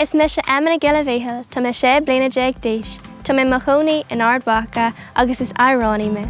Is mise Emma Nic Giolla Mhíchíl, tá mé 16 bliana d'aois, tá mé i mo chónaí in Ard Mhacha agus is amhránaí mé.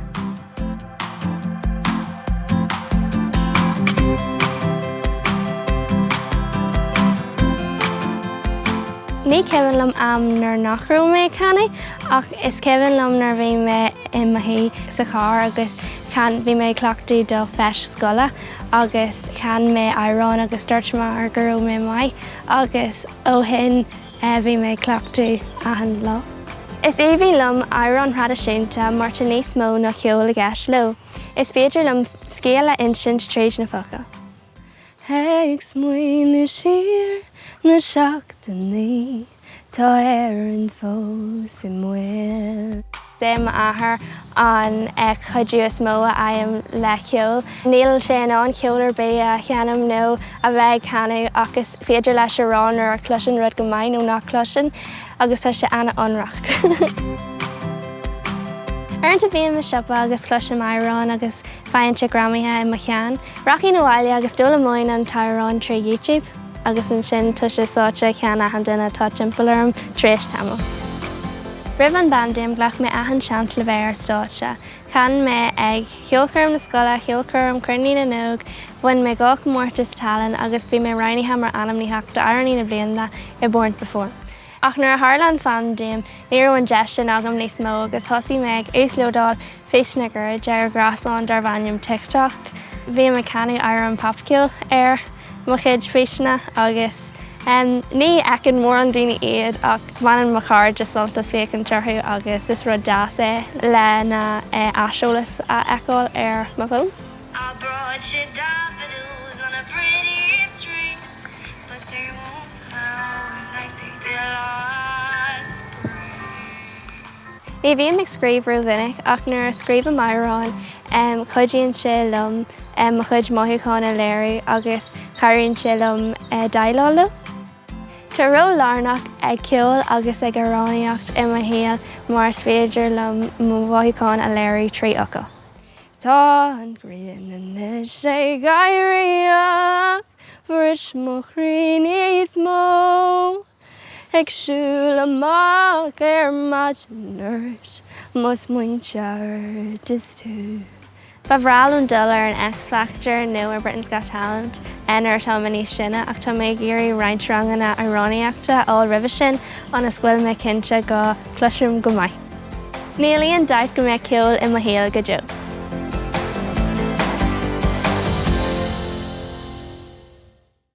Ní cuimhin liom am nuair nach raibh mé ag canadh ach is cuimhin liom nuair a bhí mé i mo shuí sa charr agus chan, bhí mé ag cleachtadh do feis scoile agus chan mé amhrán agus dúirt m'athair go raibh mé maith agus ó shin bhí mé ag cleachtadh achan lá. Is aoibhinn liom amhráin thraidisiúnta mar tá níos mó ná ceol i gceist leo. Is féidir liom scéal a insint tríd na focail. Ag smaoineamh siar na seachtainí, tá Éirinn fós i mbaol. Is é m'athair an cuidiú is mó a fhaighim le ceol. Níl sé in ann ceol ar bith a sheinm nó a bheith ag canadh ach is féidir leis a rá nuair a chloiseann rud go maith nó nach gcloiseann agus tá sé an-ionraic. Uaireanta bím i siopa agus cloisim amhrán agus faigheann sé greamaithe i mo cheann. Rachainn abhaile agus d'fhoghlaimeoinn an t-amhrán trí YouTube agus ansin tá sé sáite i gceann achan duine atá timpeall orm tar éis tamaill. Roimh an bpaindéim ghlac mé achan seans le bheith ar stáitse. Chan mé ag cheolchoirm na scoile, cheolchoirm Chruinniú na nÓg, bhain mé 2 chomórtas tallann agus bhí mé roghnaithe mar ainmnitheach d'Amhránaí na Bliana i Born to Perform. Ach nuair a tharla an phaindéim ní raibh an deis sin agam níos mó agus thosaigh mé ag uaslódáil físeanna gairide ar ghreasán darbh ainm TikTok. Bím ag canadh amhrán popcheoil ar mo chuid físeanna agus ní fheiceann mórán daoine iad ach baineann mo chairde sult as féachaint orthu agus is rud deas é le na aiseolas a fheiceáil ar mo bhfón. I brought you daffodils on a pretty string But they won't flower like they did last spring. Ní bhím ag scríobh rómhinic ach nuair a scríobhaim amhrán cuidíonn sé liom mo chuid mothúchán a léiriú agus cabhraíonn sé liom déileáil leo. Tá ról lárnach ag ceol agus ag amhránaíocht i mo shaol mar is féidir liom mo mhothúcháin a léiriú trí fhocail. Tá an ghrian anois ag éirí ach bhris mo chroí níos mó Ag siúl amach ar maidin ort mo smaointe ort is tú. Ba bhreá liom dul ar an X Factor nó ar Britain's Got Talent nuair atá mé níos sine ach tá mé ag iarraidh roinnt ranganna amhránaíochta a fháil roimhe sin ionas go bhfuil mé cinnte go gcloisim go maith. Níl aon dabht go mbeidh ceol i mo shaol go deo.